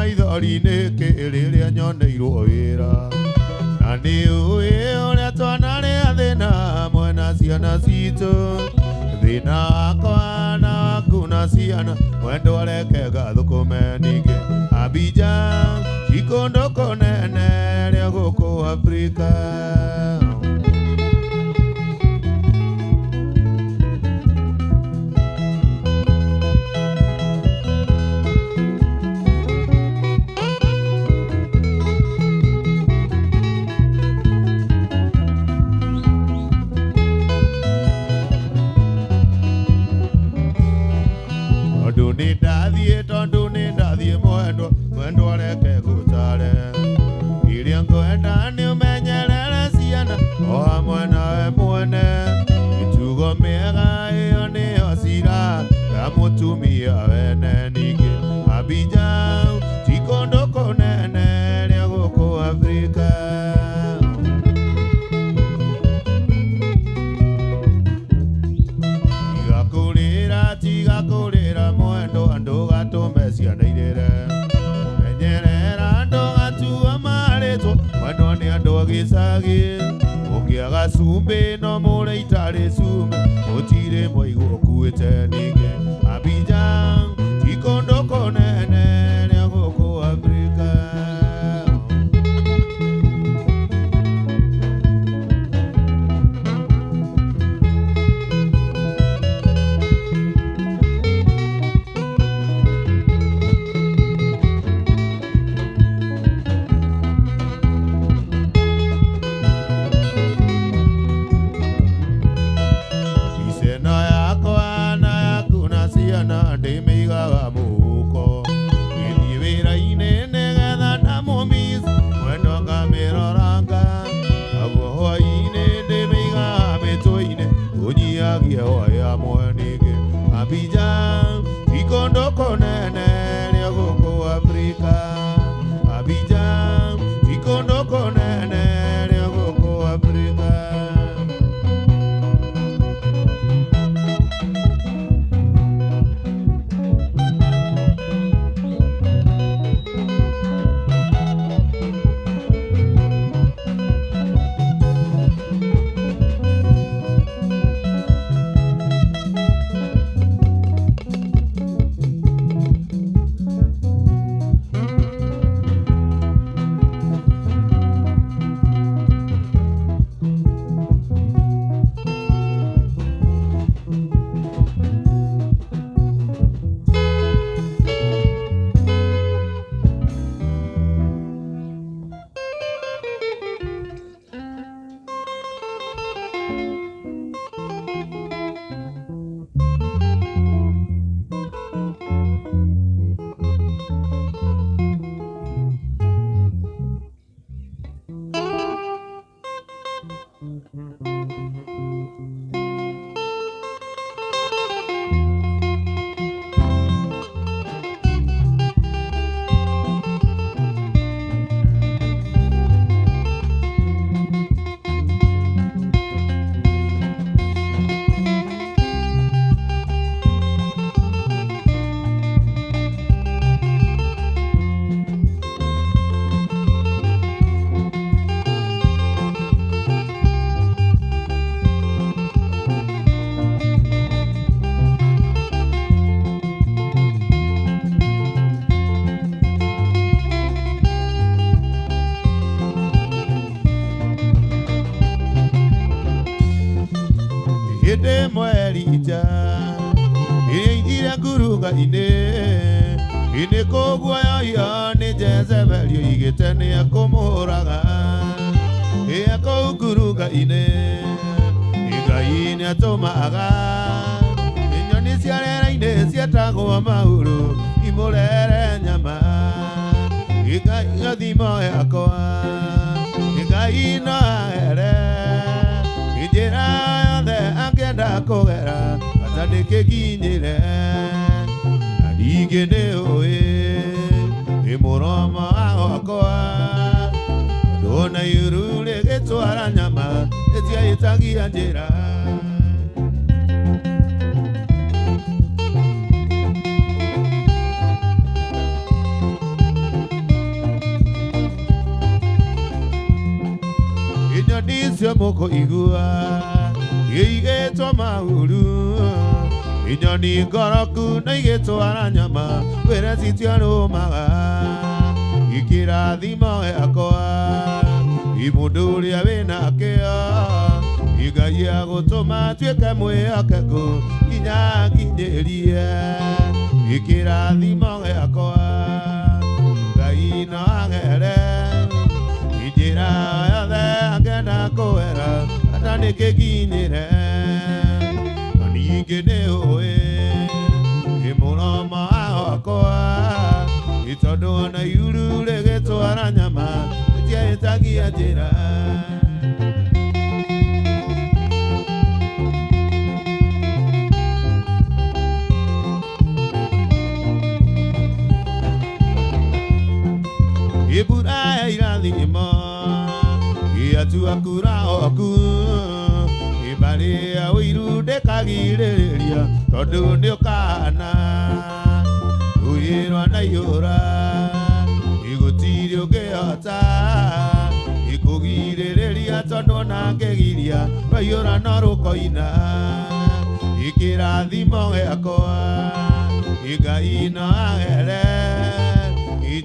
Maithori nĩkĩ rĩrĩa nyoneirwo wĩra na nĩ ũĩ ũrĩa twanarĩa thĩna hamwe na ciana citũ thĩna wakwa na waku na ciana mwendwa reke gathũkũme ningĩ Abidjan ti kũndũ kũnene rĩa gũkũ Afrika. Tondu nĩ ndathiĩ mwendwa mwendwa reke gũtare iria ngwenda nĩ ũmenyerere ciana o hamwe nawe mwene mĩtugo mĩega ĩyo nĩyo cira ya mũtumia wene ningĩ Abidjan ti kũndũ kũnene rĩa gũkũ Afrika. Tiga kũrĩra mwendwa ndũgatũme ciana irĩre menyerera ndũgatua marĩtwo mwendwa nĩ andũ a gĩcagi ũngĩaga cumbĩ no mũrĩ itarĩ cumbĩ gũtirĩ mwaigũ ũkuĩte ningĩ Abidjan ti kũndũ kũnene rĩa gũkũ Afrika. Ndĩmĩigaga mũhuko ngĩthiĩ wĩra-inĩ nĩgetha ndamũmiss mwendwa ngamĩroranga naguo hwaĩ-inĩ ndĩmĩigaga mĩtwe-inĩ kũnyihagia hwaĩ hamwe ningĩ Abidjan ti kũndũ kũnene rĩa gũkũ Afrika. Abidjan ti kũndũ kũnene rĩa gũkũ Afrika. Hĩndĩ ĩmwe Elija ĩrĩa ngurunga-inĩ inĩ kũguoyohio nĩ Jezebeli oigĩte nĩekũmũũraga ĩ kũu ngurunga-inĩ Ngai nĩatũmaga nyoni cia rĩera-inĩ cietagwo mahuru imũrere nyama Ngai thimo yakwa Ngai no ahere njĩra yothe angĩenda kũgera bata ndĩkĩnginyĩre na ningĩ nĩũĩ nĩ mũromo wakwa tondũ ona iru rĩgĩtwara nyama ĩtiahĩtagia njĩra. icio mũkũigua igĩtwo mahuru inyoni ngoroku na igĩtwara nyama wĩre citiarũmaga ikĩrathimo yakwa imũndũ ũrĩa wĩna kĩo Ngai agũtũma tuĩke mwĩhokeku nginya nginyĩrie ikĩrathimo gĩakwa Ngai no agere njĩra yothe angĩenda kũgera ata nĩkĩnginyĩre na ningĩ nĩũĩ mũromo wakwa tondũ ona iuru rĩgĩtwara nyama rĩtiahĩtagia njĩra. Ibura irathimo iatua kura oku ibari ya ũiru ndĩkagirĩrĩria tondũ nĩũkahana rũĩ rwanaiyũra igũtirĩ ũngĩhota ikũgirĩrĩria tondũ ona ngĩgiria rwaiyũra no rũkoina ikĩrathimo gĩakwa Ngai no agere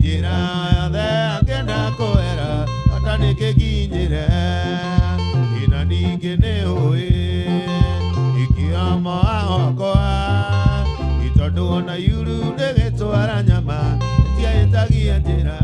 njĩra yothe angĩenda kũgera ata nĩkĩnginyĩre ina ningĩ nĩũĩ ikĩomo wakwa tondũ ona iuru rĩgĩtwara nyama rĩtiahĩtagia njĩra.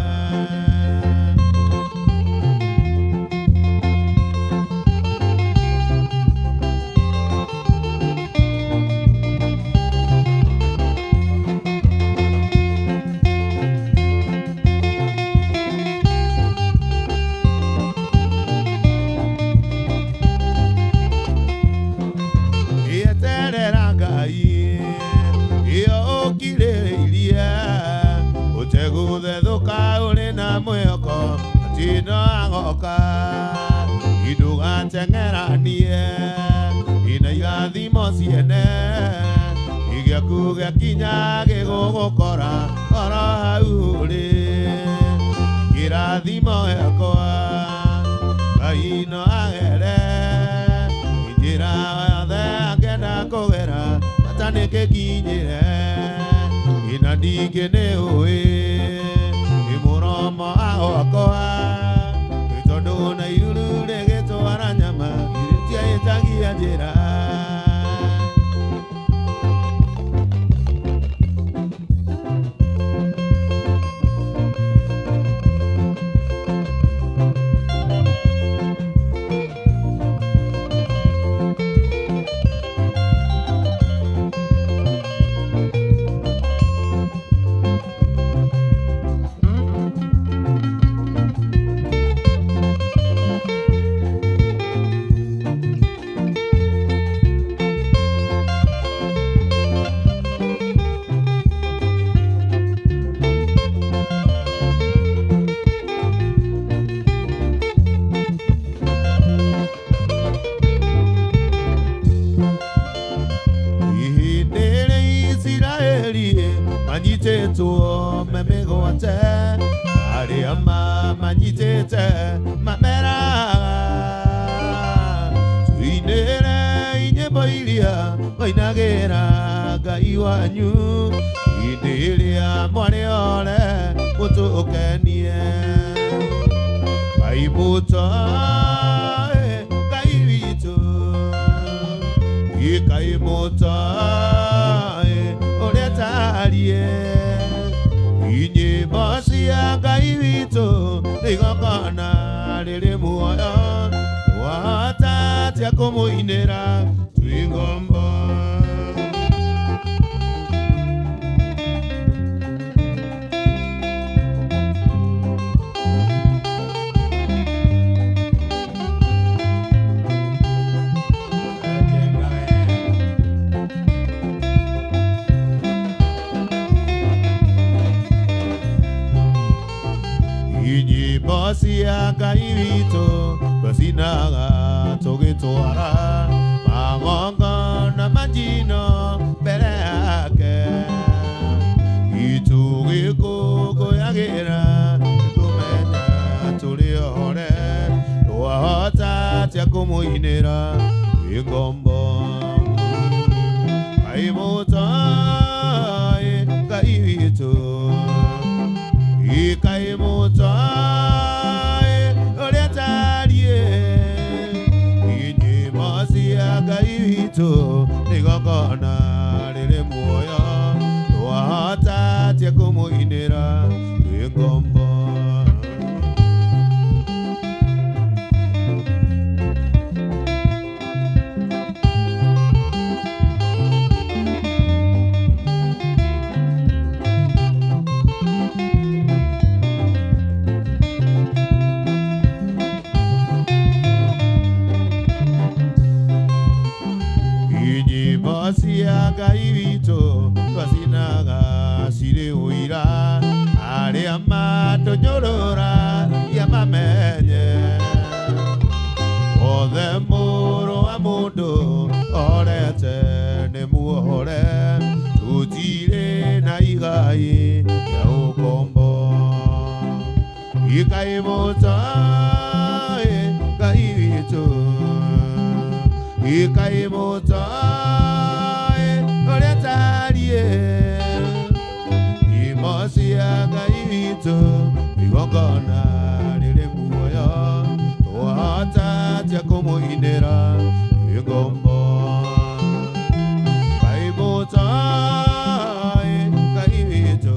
Ũtegũthethũka ũrĩ na mwĩhoko atĩ no agoka ndũgateng'eranie ina irathimo ciene gĩaku gĩakinya gĩgũgũkora oro hau ũrĩ kĩrathimo gĩakwa Ngai no agere njĩra yothe angĩenda kũgera ata nĩkĩnginyĩre ina ningĩ nĩũĩ mũromo wakwa tondũ ona iuru rĩgĩtwara nyama rĩtiahĩtagia njĩra. Manyitĩtwo me mĩgwate arĩa mamanyitĩte mameraga tuinĩre nyĩmbo iria mũinagĩra Ngai wanyu hĩndĩ ĩrĩa mwarĩ ore mũtũkenie Ngai mũtoĩ Ngai witũ Ngai mũtoĩ ũrĩa tarie nyĩmbo cia Ngai witũ nĩ igongona rĩrĩ muoyo twahota atĩa kũmũinĩra twĩ ngombo. Nyĩmbo cia Ngai witũ twacinaga tũgĩtwara magongona ma njino mbere yake itũgĩkũngũyagĩra nĩtũmenya tũrĩ ohore twahota atĩa atĩa kũmũinĩra twĩ ngombo. Ngai mũtoĩ Ngai witũ, Ngai mũtoĩ ũrĩa tariĩ, inyĩmbo cia Ngai witũ nĩ igongona rĩrĩ muoyo, twahota atĩa kũmũinĩra twĩ ngombo. Inyĩmbo cia Ngai witũ twacinaga cirĩ ũira, arĩa matũnyũrũragia mamenye. Othe mũrũ wa mũndũ orete nĩ muohore, tũtirĩ na igai rĩa ũkombo. Ngai mũtoĩ Ngai witũ, Ngai mũtoĩ ũrĩa tariĩ, nyĩmbo cia Ngai witũ igongona rĩrĩ muoyo, twahota atĩa kũmũinĩra twĩ ngombo. Ngai mũtoĩ Ngai witũ,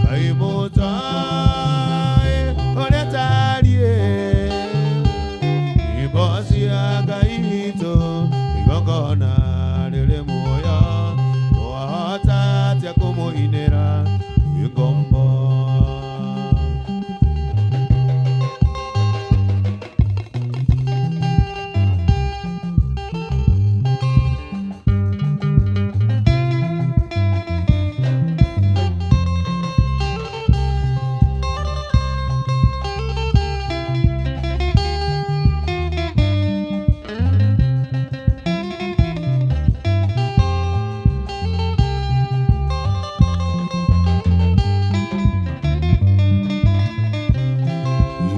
Ngai mũtoĩ ũrĩa tariĩ, nyĩmbo cia Ngai witũ igongona rĩrĩ muoyo, twahota atĩa kũmũinĩra twĩ ngombo.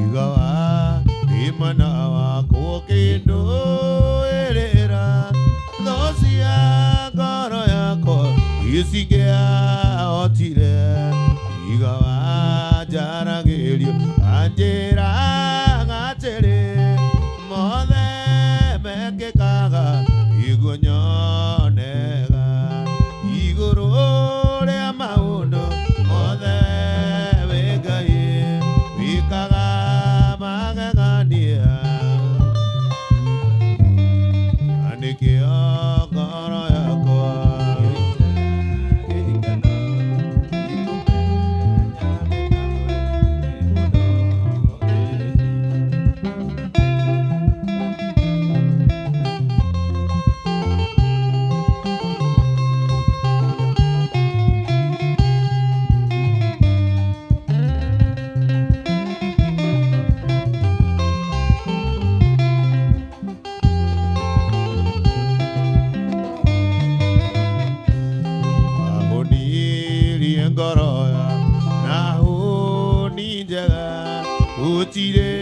Igawa imana wakwo kĩndũĩrĩra, thũ cia ngoro yakwa icingĩahotire. Igawa njaragĩrio anjĩraga atĩrĩ, mothe mekĩkaga nĩguo nyonega. Igũrũ rĩa maũndũ mothe wĩ Ngai, wĩkaga magegania, na nĩkĩo ngoro yakwa ahũnirie ngoro na hũni njega, gũtirĩ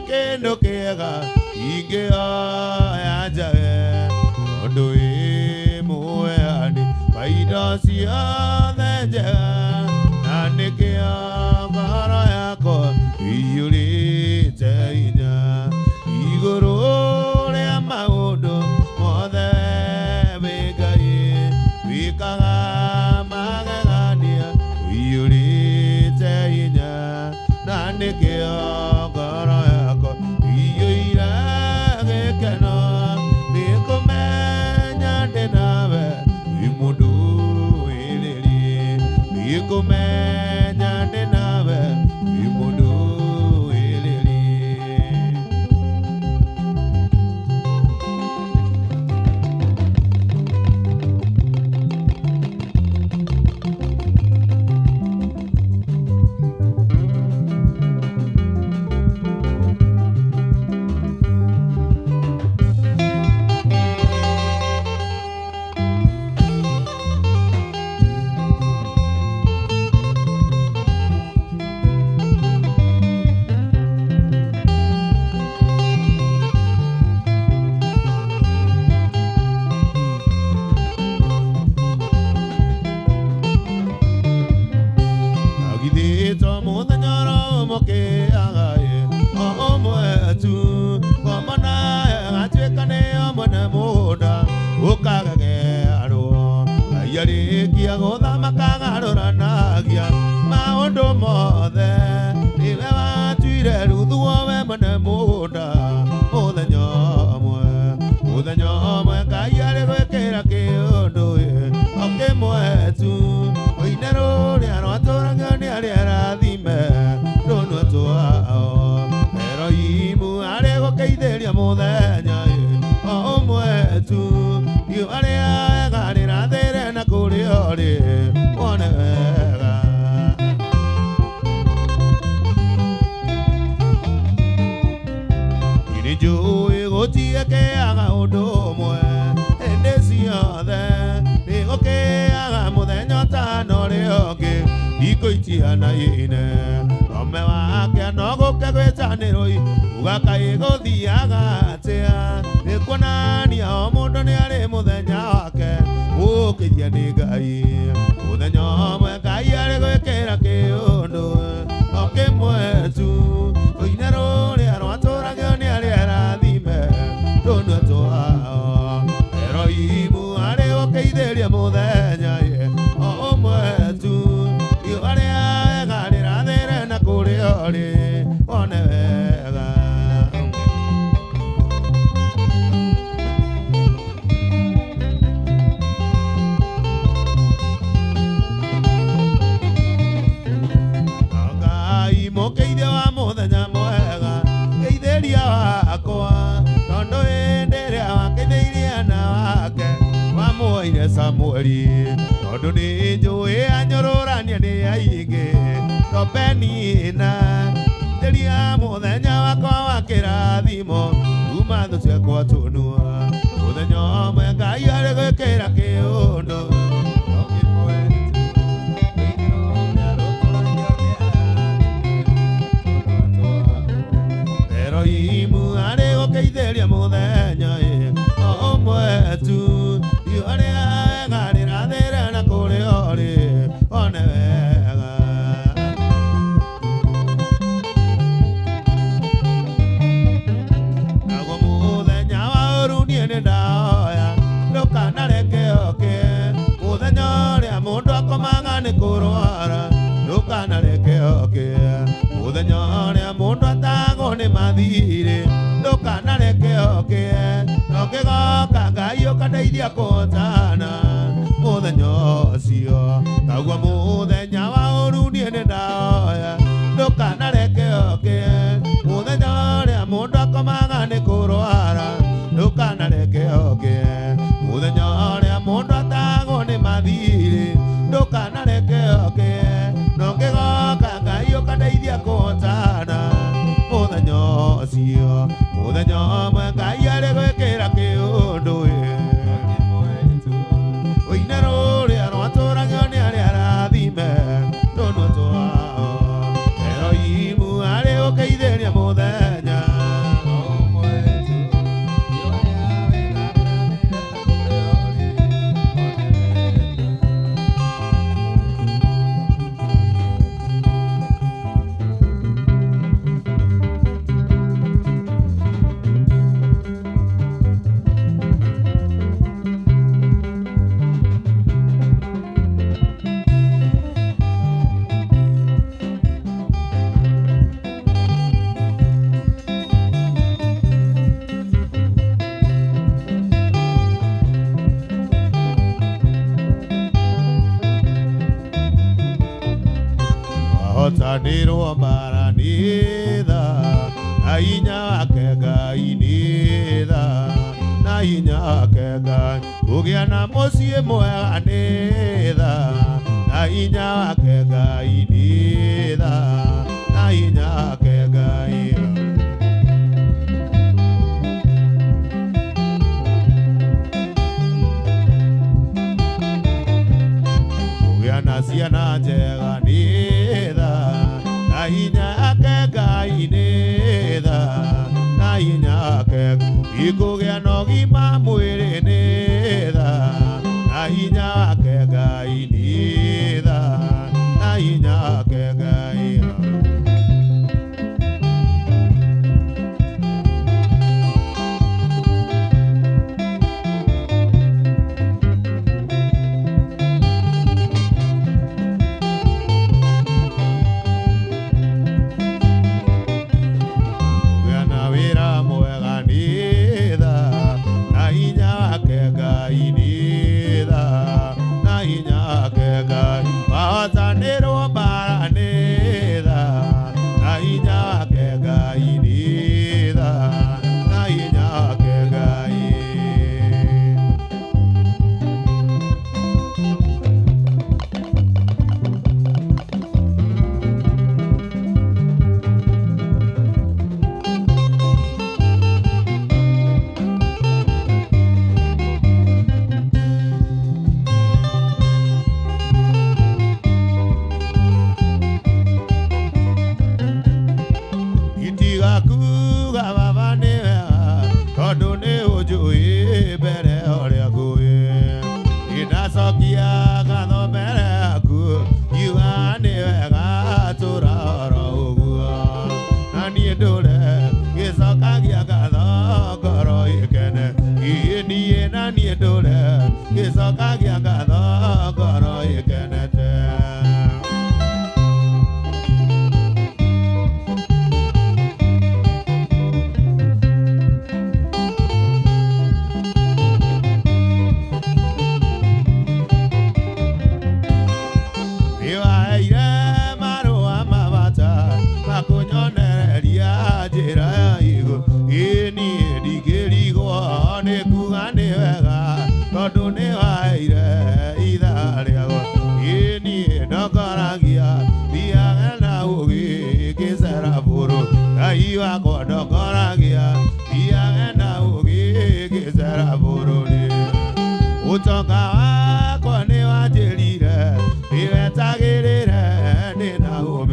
kĩndũ kĩega ingĩoya njage, tondũ wĩ muoyani wa indo ciothe njega, na nĩkĩo ngoro yakwa ĩiyũrĩte hinya. Igũrũ rĩa maũndũ mothe wĩ Ngai, wĩkaga magegania, ũiyũrĩte hinya, na nĩkĩo ngoro yakwa ĩiyũire gĩkeno, nĩkũmenya ndĩ nawe wĩ mũndũ wĩrĩrie, nĩkũmenya ndĩ nawe wĩ mũndũ wĩrĩrie. Githĩ to mũthenya oro ũmũkĩaga ĩ o ũmwe tu ngoma nawe gatuĩka nĩyo mwene mũgũnda ũkagegearwo Ngai arĩkia gũthamaka agarũranagia maũndũ mothe nĩwe watuire Ruthu we mwene mũgũnda mũthenya ũmwe mũthenya ũmwe Ngai arĩ gwĩkĩra kĩũndũ ĩ o kĩmwe tu rũine rũrĩa rwatũragio nĩ arĩa arathime rũnua twao Eroimu arĩ gũkĩithĩria mũthenya ĩ o ũmwe tu riũa rĩa wega rĩrathĩre na kũrĩa ũrĩ wone wega. Nĩ njũĩ gũtiĩkĩaga ũndũ ũmwe hĩndĩ ciothe nĩ gũkĩaga mũthenya ũtana ũrĩa ũngĩ hingo itianaine Rome wake no gũke gwĩtanĩrwo uga kaĩ gũthiaga atĩa nĩ kuonania o mũndũ nĩ arĩ mũthenya wake gũkĩria nĩ Ngai mũthenya ũmwe Ngai arĩ gwĩkĩra kĩũndũ o kĩmwe tu rũine rũrĩa rwatũragio nĩ arĩa arathime rũnua twao Eroimu arĩ gũkĩithĩria mũthenya ĩ o ũmwe tu riũa rĩa wega rĩrathĩre na kũrĩa ũrĩ wone wega. Ngai mũkĩithia wa mũthenya mwega ngeithĩria wakwa tondũ hĩndĩ ĩrĩa wakĩithĩirie ana wake wamuoire Samueli tondũ nĩ njũĩ anyũrũrania nĩ aingĩ to Penina ithĩria mũthenya wakwa wa kĩrathimo kuma thũ ciakwa tũnua mũthenya ũmwe Ngai arĩ gwĩkĩra kĩũndũ Eroimu arĩ gũkĩithĩria mũthenya ĩ o ũmwe tu riũa rĩa wega rĩrathĩre na kũrĩa ũrĩ one wega. Naguo mũthenya wa ũũru niĩ nĩ ndahoya ndũkanareke ũke mũthenya ũrĩa mũndũ akomaga nĩ kũrwara ndũkanareke ũke mũthenya ũrĩa mũndũ atagwo nĩ mathirĩ ndũkanareke ũke no kĩgoka Ngai ũkandeithia kũhotana mũthenya ũcio naguo mũthenya wa ũũru niĩ nĩ ndahoya ndũkanareke ũke mũthenya ũrĩa mũndũ akomaga nĩ kũrwara ndũkanareke ũke mũthenya ũrĩa mũndũ atagwo nĩ mathirĩ ndũkanareke ũke no kĩgoka Ngai ũkandeithia kũhotana mũthenya ũcio mũthenya ũmwe Ngai arĩ gwĩkĩra kĩũndũ ĩ rũine rũrĩa rwatũragio nĩ arĩa arathime tũnua twao Eroimu arĩ gũkĩithĩria mũthenya Wahotanĩrwo mbara nĩ tha na hinya wake Ngai nĩ tha na hinya wake Ngai kũgĩa na mũciĩ mwega nĩ tha na hinya wake Ngai nĩ tha na hinya wake Ngai. Kũgĩa na ciana njega nĩ tha na hinya yake Ngai nĩ tha na hinya yake ikũgĩa na ũgima mwĩrĩ nĩ tha na hinya wake Ngai nĩ tha na hinya wake.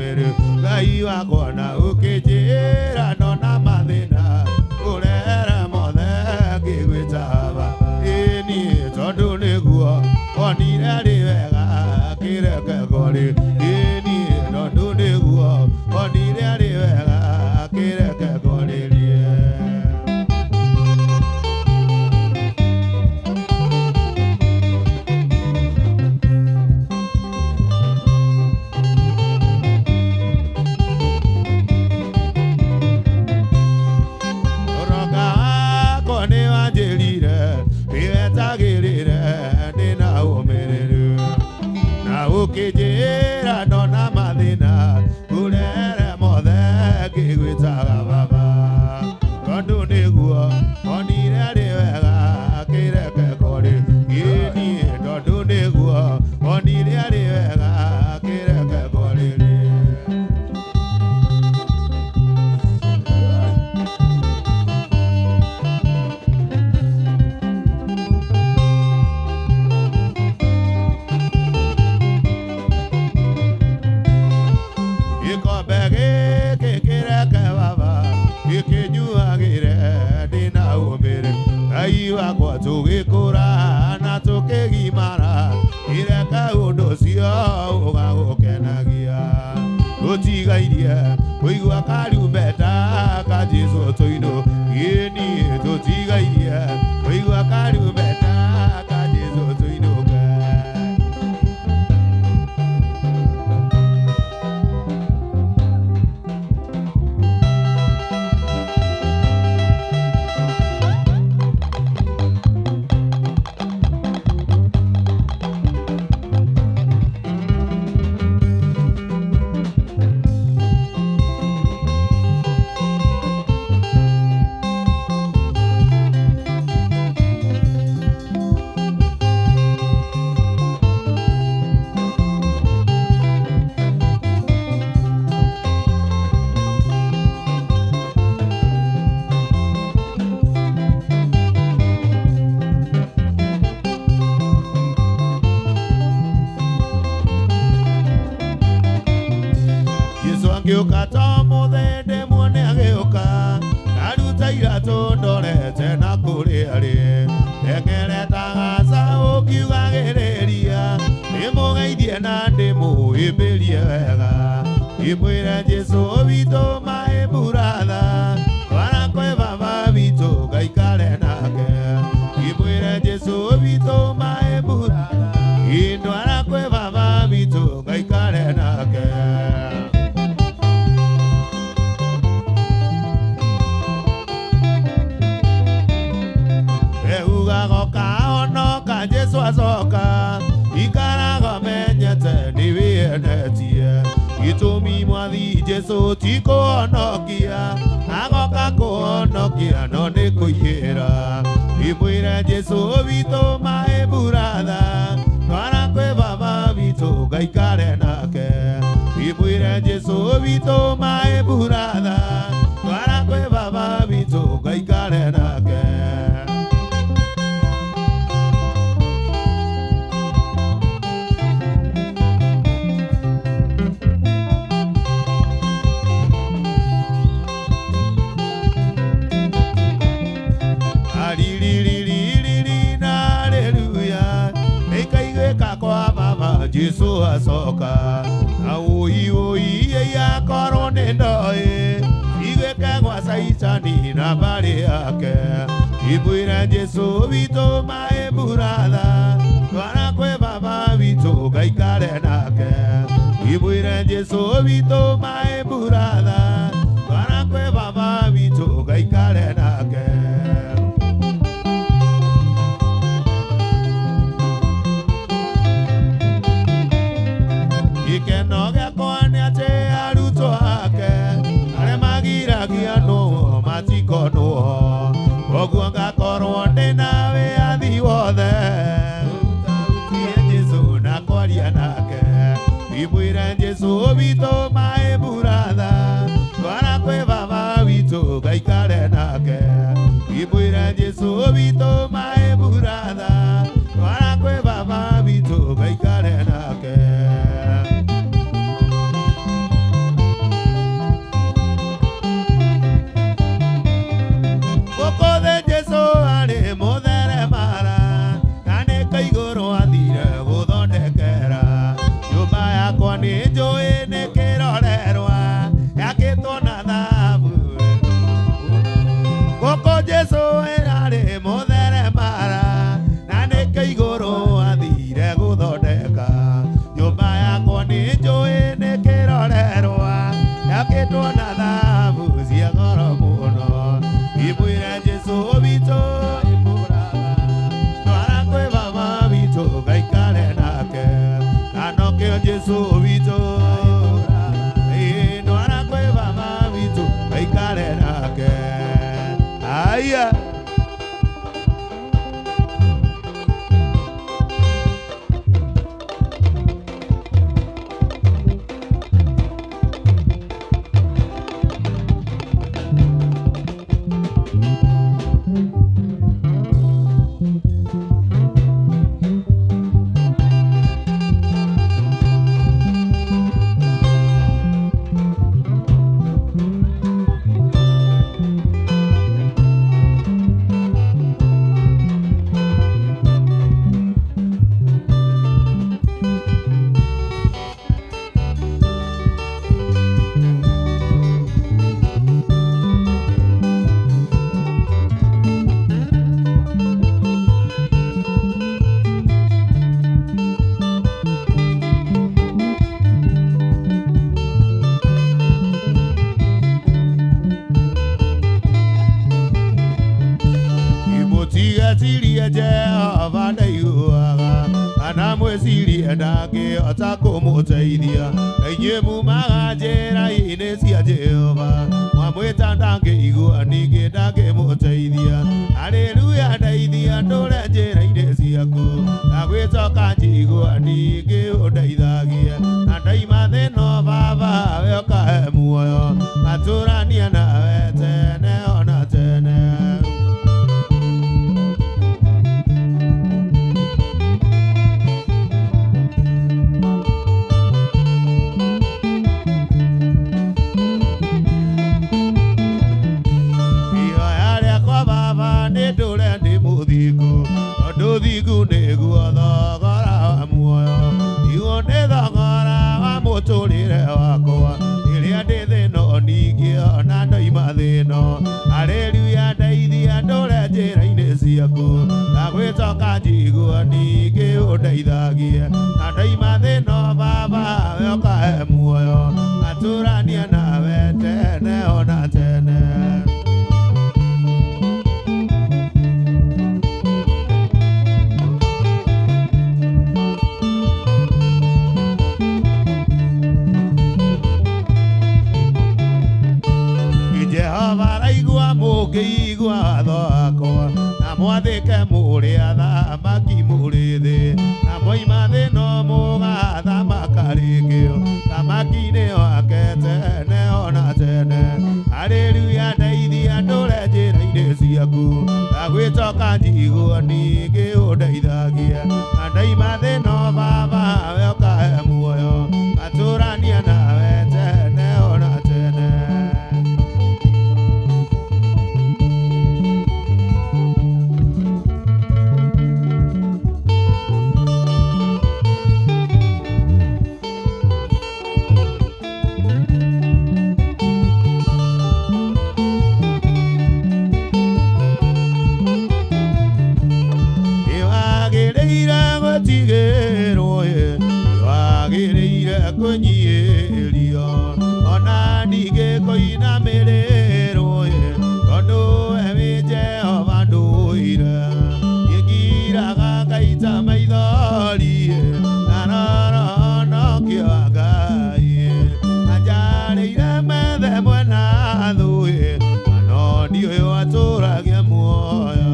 ũmĩrĩru Ngai wakwa na ũkĩnjĩra ndona mathĩna ũrere mothe ngĩgwĩta Baba ĩĩ tondũ nĩguo onire rĩ wega kĩreke ngorĩ ĩĩ tondũ nĩguo onire rĩ wega kĩreke ngorĩrie. Roka wakwa nĩwanjĩrire ndĩwetagĩrĩre ndĩna ũmĩrĩru na ũkĩnjĩra ndona mathĩna ngũrehere mothe ngĩgwĩtaga Baba tondũ nĩguo onire rĩ wega kĩreke ngorĩ ĩĩ tondũ nĩguo onire rĩ wega kĩreke ngorĩrie. Gĩkombe gĩkĩ kĩreke Baba gĩkĩnyuagĩre ndĩna ũmĩrĩru Ngai wakwa tũgĩkũra na tũkĩgimara kĩreke ũndũ ũcio ũgagũkenagia tũtigairie kũigua karumbeta ka Jesũ tũinũ ĩĩ tũtigairie kũigua karumbeta ka Jesũ tũinũke. Jesũ angĩũka to mũthĩ ndĩmuone agĩũka ndaruta iratũ ndorete na kũrĩ arĩ ndengereta gacaũ ngiugagĩrĩria ndĩmũgeithie na ndĩmũhĩmbĩrie wega ndĩmwĩre Jesũ witũ maĩ buratha twara kwĩ Baba witũ ngaikare nake ndĩmwĩre Jesũ witũ maĩ buratha ndwara kwĩ Baba witũ ngaikare nake. Ehugagoka honoka Jesũ acoka ikaraga menyete ndĩwĩendetie gĩtũmi mwathi Jesũ ti kũhonokia agoka kũhonokia no nĩ kũiyĩra ndĩmwĩre Jesũ witũ maĩ buratha twara kwĩ Baba witũ ngaikare nake ndĩmwĩre Jesũ witũ maĩ buratha twara kwĩ Baba witũ ngaikare nake. Alilililili na haleluya nĩikaiguĩka kwa Baba Jesũ acoka na ũi ũi akorwo nĩ ndoĩ iguĩke gwa Caitani na mbarĩ yake ndĩmwĩre Jesũ witũ maĩ buratha twara kwĩ Baba witũ ngaikare nake ndĩmwĩre Jesũ witũ maĩ buratha twara kwĩ Baba witũ ngaikare nake. Gĩkeno gĩakwa nĩ atĩ arutwo ake arĩa magiragia nũũ matikonwo koguo ngakorwo ndĩna wĩyathi wothe ũtahutie Jesũ na kwaria nake ndĩmwĩre Jesũ witũ maĩ buratha twara kwĩ Baba witũ ngaikare nake ndĩmwĩre Jesũ witũ maĩ buratha twara kwĩ Baba witũ ngaikare nake. Ecirie ndangĩhota kũmũteithia na inyuĩ mumaga njĩra-inĩ cia Jehova mwamwĩta ndangĩigua ningĩ ndangĩmũteithia Haleluya ndeithia ndũre njĩra-inĩ ciaku ndagwĩcoka njigua ningĩ ũndeithagie na ndaima thĩno baba we ũkahe muoyo ngatũrania nawe tene ona tene. Tondũ thingu nĩguo thogora wa muoyo iguo nĩ thogora wa mũtũrĩre wakwa rĩrĩa ndĩ thĩno ningĩ ona ndoima thĩno Haleluya ndeithia ndũre njĩra-inĩ ciaku ndagwĩcoka njigua ningĩ ũndeithagie na ndoima thĩno baba we ũkahe muoyo ngatũrania nawe tene ona tene. Jehova raigua mũngĩigua watho wakwa na mwathĩke mũrĩ athamaki mũrĩ thĩ na mwoima thĩno mũgathamaka rĩngĩ thamaki-inĩ wake tene ona tene Haleluya ndeithia ndũre njĩra-inĩ ciaku ndagwĩcoka njigua ningĩ ũndeithagie na ndaima thĩno baba we ũkahe muoyo ngatũrania nawe tene ona tene. Nĩwagĩrĩire gũtigĩrwo nĩwagĩrĩire kũnyiĩrio ona ningĩ kũinamĩrĩrwo tondũ we wĩ Jehova ndũire ingiraga ngaita maithori na rora honokio Ngai anjarĩire methe mwena thũĩ no ndiũyũ atũragia muoyo.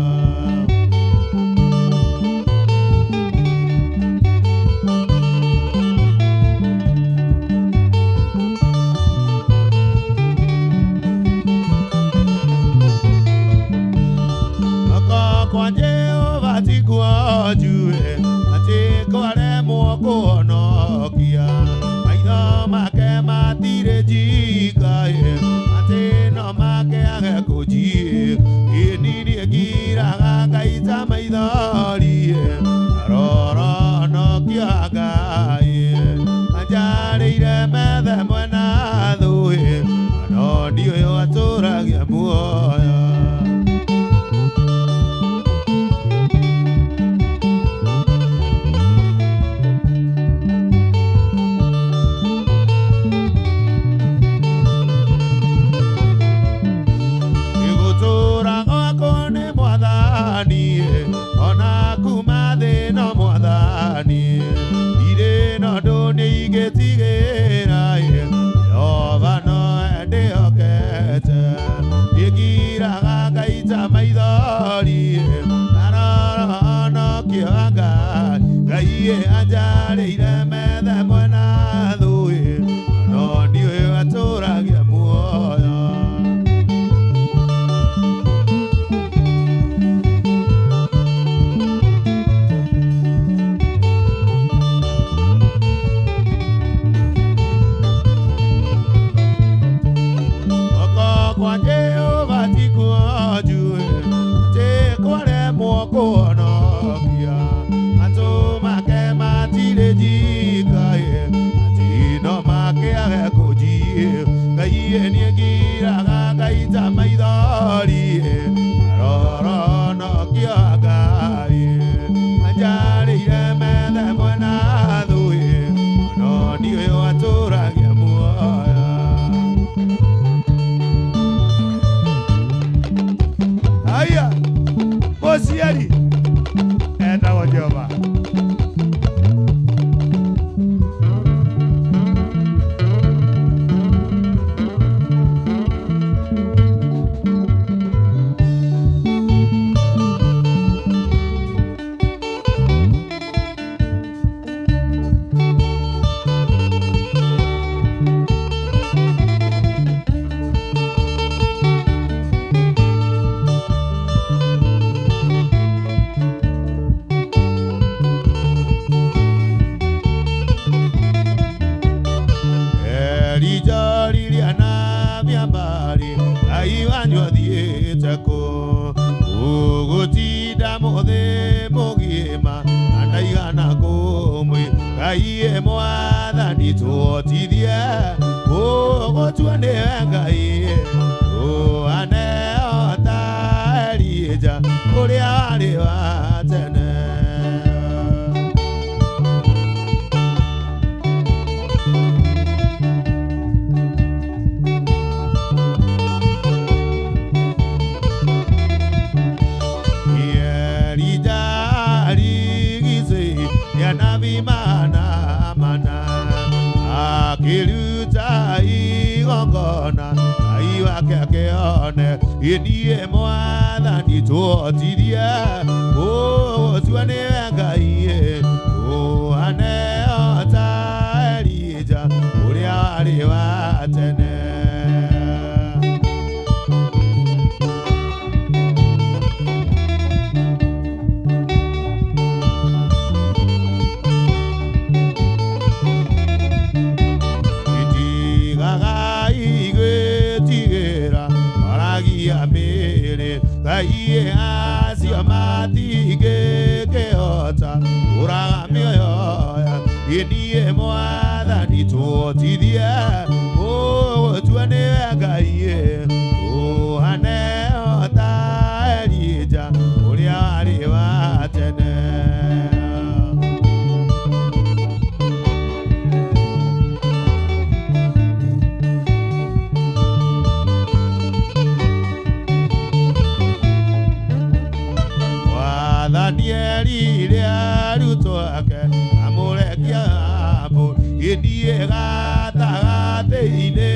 Kwa Jehova tikuo njue atĩ kwaremwo kũhonokia maitho make matirĩ njika atĩ no makeage kũnjiĩ ĩni niĩ ngiraga ngaita maithori rora honokia Ngai anjarĩire methe mwena thũĩ no ndiũyũ atũragia muoyo. Igũtũra gwakwa nĩ mwathani ona kuma thĩno mwathani ndirĩ na ũndũ nĩingĩtigĩra Jehova no ndĩhokete ingiraga ngaita maithori na rora honokio Ngai Ngai anjarĩire methe mwena thũĩ no ndiũyũ atũragia muoyo. Kwa Jehova tikuo njue atĩ kwaremwo kũhonokia matũ make matirĩ njika atĩ no makĩage kũnjiĩ Ngai niĩ ngiraga ngaita maithori rora honokio Ngai anjarĩire methe mwena thũĩ no ndiũyũ atũragia muoyo. Haya, mũciari Niĩ mwathani tũhotithie gũgũtua nĩwe Ngai ũhane o ta Elija ũrĩa warĩ wa tene. Elija arigicĩ nĩanabii mana mana akĩruta igongona Ngai wake akĩone. Niĩ mwathani tũhotithie gũgũtua nĩwe Ngai ũhane o ta Elija ũrĩa warĩ wa tene. Itigagai gwĩtigĩra maragia mĩĩrĩ Ngai acio matingĩkĩhota kũraga mĩoyo ya. Niĩ mwathani tũhotithie gũgũtua nĩwe Ngai ũhane o ta Elija ũrĩa warĩ wa tene. Mwathani erire arutwo ake amũrekia mbũ niĩ gatagatĩ-inĩ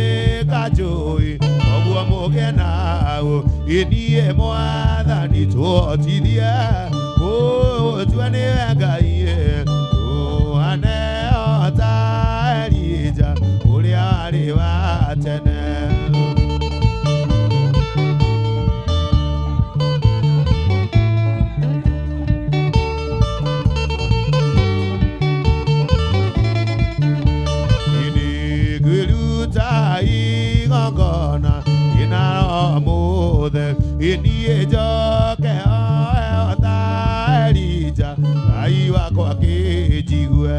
ka njũĩ ũguo mũgĩe naguo. Niĩ mwathani tũhotithie gũgũtua nĩwe Ngai ũhane o ta Elija ũrĩa warĩ wa tene. Ngwĩruta igongona inaro mũthe niĩ njoke o ta Elija Ngai wakwa akĩnjigue.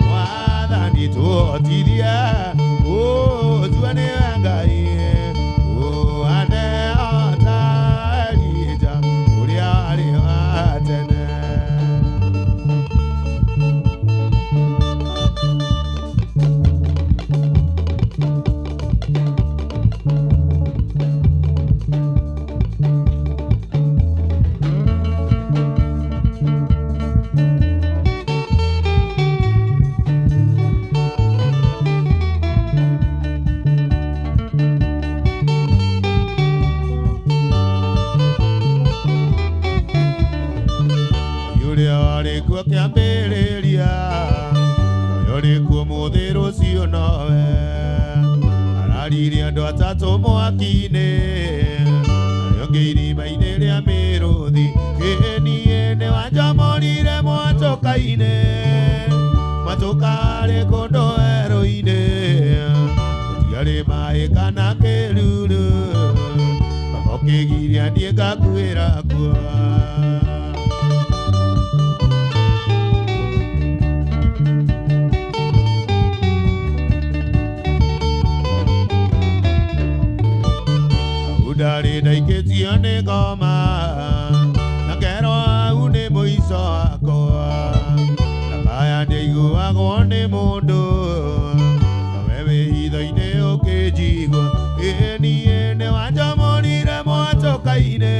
Mwathani tũhotithie gũtua nĩwe Ngai ũhane o ta Elija ũrĩa warĩ wa tene. Ũrĩa warĩ kuo kĩambĩrĩria noyo ũrĩ kuo ũmũthĩ rũciũ nowe araririe andũ atatũ mwaki-inĩ arĩa ũngĩ irima-inĩ rĩa mĩrũthi. Ĩ niĩ nĩwanjomorire mwatũka-inĩ mwatũka-rĩ kũndũ werũ-inĩ gũtiarĩ maĩ kana kĩruru baba ũkĩgiria niĩ ngakuĩra kuo. Ndarĩ ndaikĩtio nĩ ngoma na ngerwo hau nĩ mũico wakwa ndakaya ndiaiguagwo nĩ mũndũ nowe wĩ hitho-inĩ ũkĩnjigua. Ĩ niĩ nĩwanjomorire mwatũka-inĩ